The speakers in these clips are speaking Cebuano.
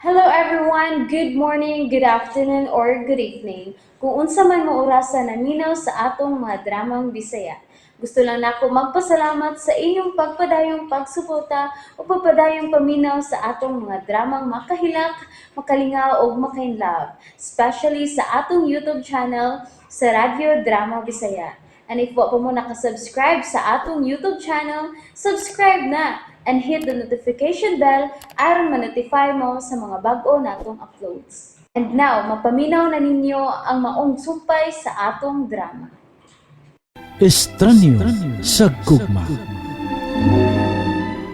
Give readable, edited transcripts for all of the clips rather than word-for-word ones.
Hello everyone! Good morning, good afternoon, or good evening. Kung unsa man mo orasa naminaw sa atong mga dramang Bisaya. Gusto lang nako magpasalamat sa inyong pagpadayong pagsuporta o pagpadayong paminaw sa atong mga dramang makahilak, makalingaw ug makainlove, especially sa atong YouTube channel sa Radyo Drama Bisaya. And if wa pa mo nakasubscribe sa atong YouTube channel, subscribe na and hit the notification bell aron ma-notify mo sa mga bag-o natong uploads. And now, mapaminaw na ninyo ang maong sumpay sa atong drama. Estranyo sa gugma.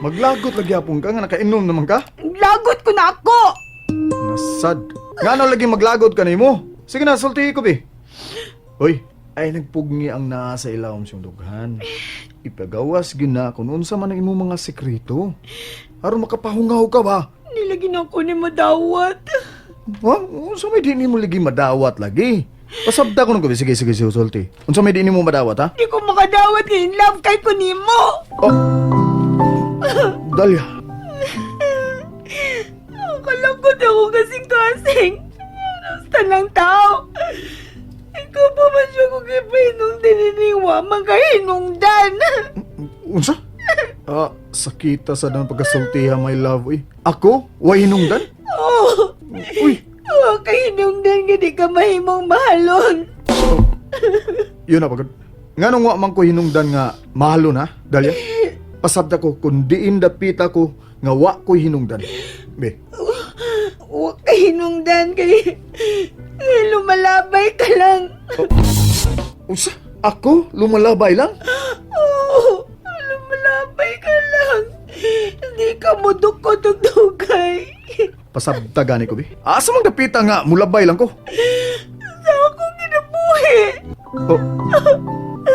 Maglagot lagi apong ka nga nakainom naman ka. Lagot ko na ako! Nasad. Ngano lagi maglagot ka nimo? Sige na, sulti ko bi. Hoy, ay nagpugni ang naa sa ilawom siyong dughan. Ipagawas gyud na kung unsa man ang imong mga sekreto. Aron makapahungaw ka ba? Nilagin ako ni madawat. Ha? Unsa may di nimo lagi madawat lagi? Pasabta ko nung gabi. Sige, sige, sige, sulti. Unsa may di nimo madawat, ha? Di ko makadawat kay in love kay ko nimo. Oh. Dalia. Kalangkot ako kasing-kasing. Basta lang tao. Ikaw pa man siya kung ipahinong dininiwa, magkahinungdan. Unsa? Ah, sakita sa nang pagkasultiha, my love. Uy. Ako? Way hinungdan? Oh, Uy, oh, kahinungdan nga di ka mahimong mahalon. yun na pagod. Nganong wa man ko hinungdan nga mahalo na, Dalia? Pasabta ko, kung diin dapita ko, nga wa ko hinungdan. Be, Huwag kahinungdan kay kay lumalabay ka lang. unsa? Ako? Lumalabay lang? Oo, lumalabay ka lang. Hindi ka mo dukot-dugay. Pasabta gani ko, be. Asa mang dapita nga, mulabay lang ko. Sa akong kinabuhi. Oh,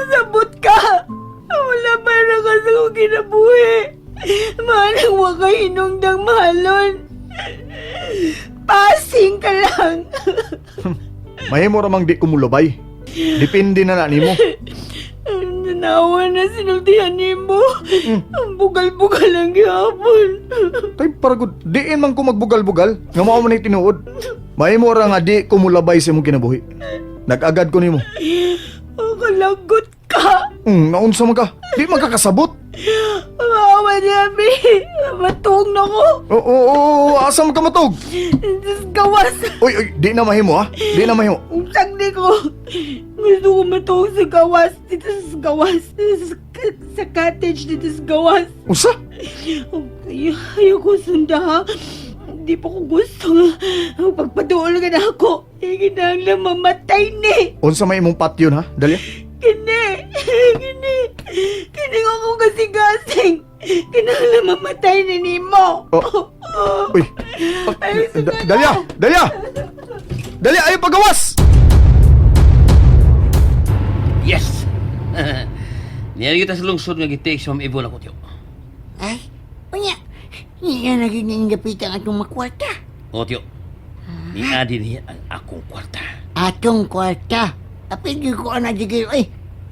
Sabot ka. Wala pa na ka sa akong kinabuhi. Mahalang wa ka hinungdang mahalon. Passing ka lang. mahimo ramang di ko mulabay. Depende na na nimo. Nanawa na sinultihan nimo. Ang bugal-bugal ang gihapon. Tay paragod, diin man ko magbugal-bugal. Nga mao man ni tinuod. Mahimo ra nga di ko mulabay sa imong kinabuhi. Nag-agad ko nimo. Ang kalagot ka. Naunsa man ka? Di man ka kasabot. Maawa niya, Bi. Matong na ko. Oo, oo, oo, asa man ka matug? Diyos gawas. Uy, uy, di na mahimo ha. Di na mahimo. Usag di ko. Gusto ko matong sa gawas. Dito sa gawas. Dito sa cottage dito sa gawas. Unsa? Ay, ayoko sunda ha. Hindi pa ko gusto. Pagpatuol ka na ako. Eh, kinahanglan mamatay ni. Unsa may imong patyon ha? Dalia. Kini. Kini. Kini nga akong kasing-kasing. Kinahanglan mamatay ni nimo. Oh. Uy. Ay, sige na. Dalia, Dalia. Dalia, ayo pagawas. Yes! Niyan kita sa lungsod nga gitik sa Ma'am Ibon ako, tiyo. Ay, unya. Niya na gid ning dapitan atong makwarta. O, tiyo. Niya din niya ang akong kwarta. Atong kwarta. Apil gyud ko ana jigil oy.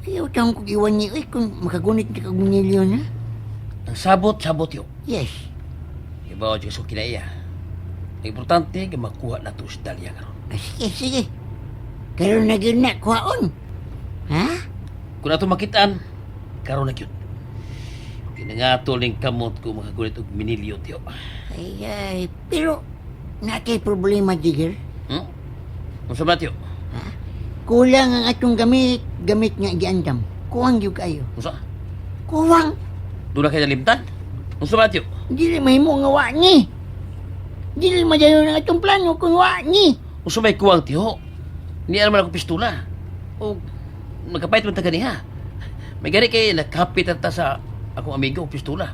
Ayaw taong kog iwan ni oy kung makagunit ni kag milyon ha. Ang sabot-sabot, tiyo. Yes. Ibaw dyan sa kinaiya. Ang importante nga makuha na to si Dalia karon. Ah, sige, sige. Karon na gyud na kuhaon. Ha? Kung ato makitaan, karon na gyud. Kinangatol ning kamot ko makagunit og minilyo, tiyo. Ay, ay, pero natay problema jigil. Unsa ba, tiyo? Kulang ang atong gamit, gamit nga giandam. Kuwang gyud kayo. Unsa? Kuwang. Doon na kayo nalimtan? Unsa ba, tiyo? Dili mahimo nga wa ni. Dili madayon ang atong plano kung wa ni. Unsa may kuwang, tiyo? Niya naman ako pistola. O, nagkapait man ta ganiha. May gani kay nakapit ta sa akong amigo og pistola.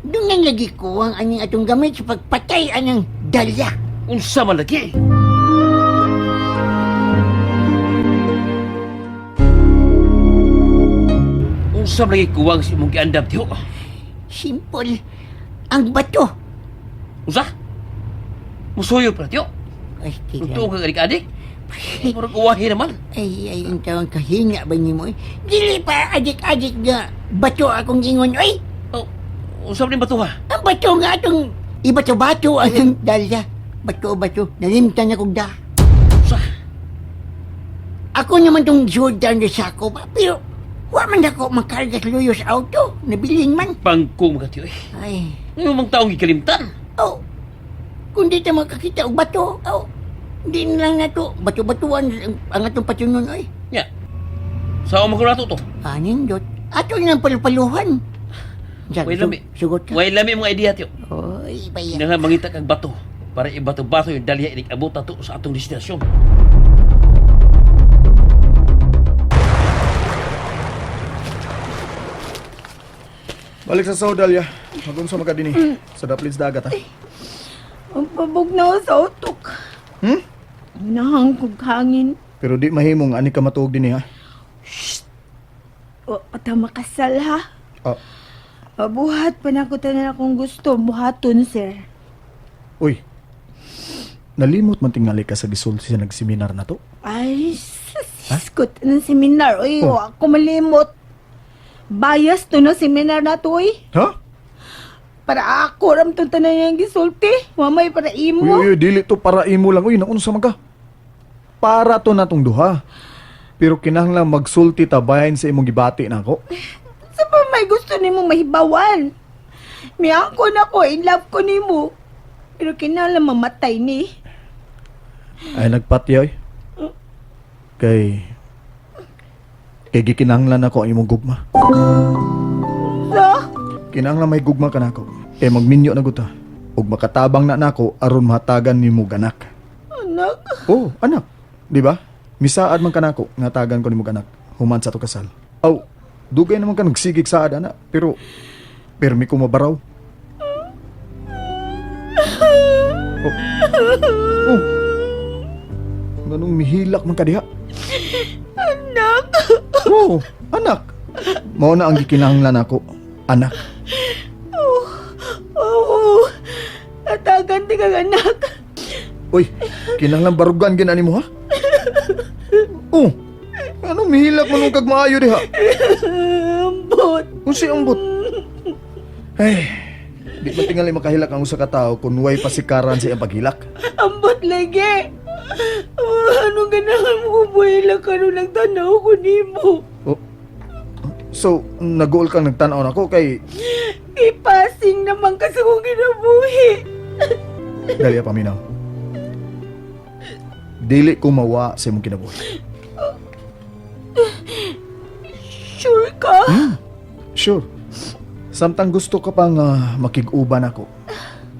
Doon nang lagi ko ang aning atong gamit sa pagpatay anang dalya. Unsa man lagi? Unsa man lagi kuwang sa imong giandam, tiyo? Simple. Ang bato. Unsa? Musuyo pa, tiyo. Ay, tira. Tuo kang adik-adik. Murag uwahi naman. Ay, ay, ang tawang kahinga ba nimo? Eh? Dili pa adik-adik nga bato akong ingon. Ay, Oh, unsa man yung batuha? ang bato nga atong Ibato-bato ang dalya. Bato-bato. Nalimtan na kog da. Sa Ako naman tong Jordan na sako ba? Pero wa man ako makarga sa luyo sa auto. Nabilin man. Bangko mga tiyo eh. Ay. Ngayon mang taong gikalimtan. Oh. Kung di ta makakita og bato, oh. Di na lang nato. Bato-batuan ang atong patunon oy. Nya. Sao man ko nato to? Anin dot. Ato nang palupaluhan. Sa, Way lami. Sugot ka. Way lami mga idea tiyo. Oy, baya. Kinahanglan mangita kag bato para ibato-bato yung dalya inig abot nato sa atong destinasyon. Balik sa saw, Dalia. Magunsa man ka dinhi. Sa daplin sa dagat, ha? Ang pabugnaw sa utok. Hmm? Nahang kog hangin. Pero di mahimong ani ka matuog dinhi, ha? Wa pa ta makasal ha. Ah, Mabuhat pa na ko tanan akong gusto. Buhaton, sir. uy. Nalimot man tingali ka sa gisulti sa nagseminar na to. Ay, siskot ng seminar. Uy, Oh. wa ako malimot. Bias to na seminar na to, uy. Ha? Para ako ram to tanan yung gisulti. Mamay para imo. Uy, uy, dili to para imo lang. Uy, naunsa man ka? Para to natong duha. Pero kinahanglan magsulti ta bahin sa imong gibati nako. Sa pa may gusto nimo mahibawan. Miyangko na ko, in love ko nimo. Pero kinahanglan mamatay ni. Ay nagpatya oy. Kay kay gikinahanglan nako ang imong gugma. So, Kinahanglan may gugma ka nako. Kay magminyo na gud ta. Ug makatabang na nako aron mahatagan nimo ganak. anak, Oh, anak. Di ba? Misaad man kanako nga tagan ko nimo anak human sa to kasal. Aw, dugay naman ka nagsigig saad ana, pero pirmi ko mabaraw. Oh. Oh. Nganong mihilak man ka diha? Anak. Oh, anak. Mao na ang gikinahanglan nako, anak. Oo, oh, Tatagan ti kang anak. Uy, kinahanglan barugan gin ani mo ha? Oh. Anong mihilak man kag maayo diha? Ambot. Unsi ambot. Ay, di man tingali makahilak ang usa ka tawo kung way pasikaran sa iyang paghilak. Ambot lagi. Oh, anong ganahan mo kung buhay lang karon nagtanaw ko nimo? Oh. So, nag-uol kang nagtan-aw nako kay Ipasing naman kasi kong kinabuhi. dali paminaw. Dili ko mawa sa imong kinabuhi. Sure ka? Sure. Samtang gusto ka pang makig-uban ako,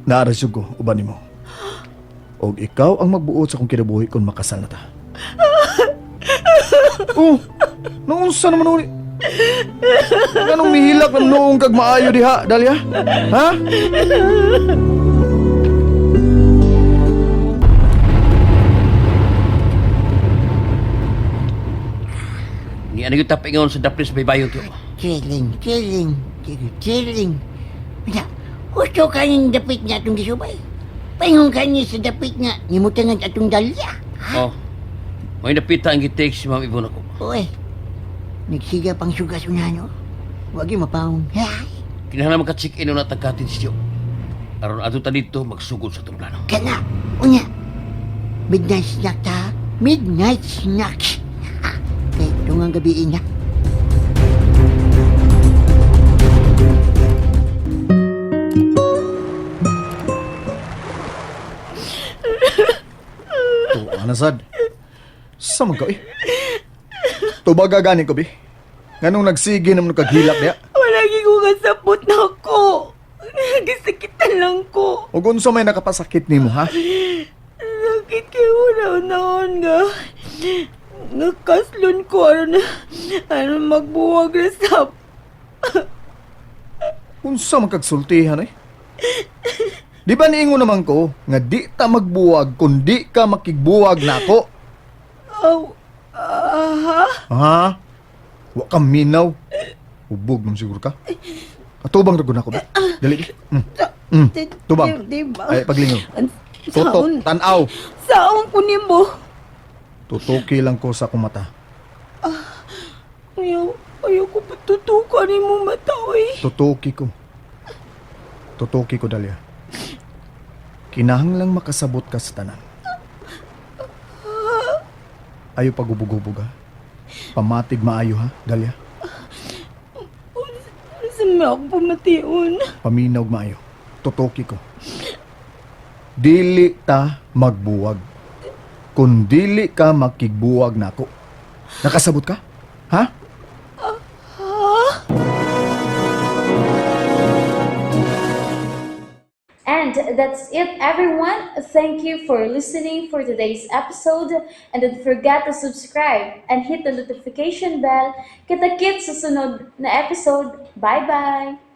naara jud ko uban nimo. Og ikaw ang magbuot sa akong kinabuhi kung makasal na ta. Oh, naunsa naman uli? Anong mihilak ng noong kag maayo diha, Dalia? Ha? Ni ano yung tapingon sa daplis baybayon tiyo. Chilling, chilling, chilling, chilling. Wala, gusto ka ning dapit nga atong gisubay. Paingon ka ni sa dapit nga, nimutangan atong dalya. Oh. May napita ang gitake si Ma'am Ibon ako. Uy, nagsiga pang sugas unano. Wag yung mapaong. Hay, Kinahanglan maka-check in na tag cottage tiyo. Aron ato ta dito magsugod sa atong plano. kana, unya. Midnight snack ta. Midnight snack. Ha, kay tungang gabi na. Tuwa na sad. Sa man ka eh. Tubaga gani ko bi. Nganong nagsige naman kag hilak diha? Wala ko kasapot na ako. Gisakitan lang ko. Ug unsa may nakapasakit nimo ha? Sakit kayo na nga. Nakaslon ko ano na ano magbuwag na sap. Unsa man kag sultihan eh? Di ba niingon naman ko nga di ta magbuwag kun di ka makigbuwag nako? Aw, aha. Ha? Wa ka minaw. Ubog man siguro ka. Atubang ra gud nako ba? Dali. Mm. Mm. Tubang. Di ba? Ay paglingaw. Tutok, Saon, tan-aw. saon ko nimo. Tutuki lang ko sa akong mata. Ayaw, ayaw ko patutukan nimo mata, oy. Tutuki ko. Tutuki ko, Dalia. Kinahanglang makasabot ka sa tanan. Ayo pagubog-ubog ha. Pamatig maayo ha, Dalia. Unsa man ako pamation? Paminaw maayo. Tutoki ko. Dili ta magbuwag. Kung dili ka makigbuwag nako. Nakasabot ka? Ha? And that's it, everyone. Thank you for listening for today's episode. And don't forget to subscribe and hit the notification bell. Kita-kits sa sunod na episode. Bye-bye!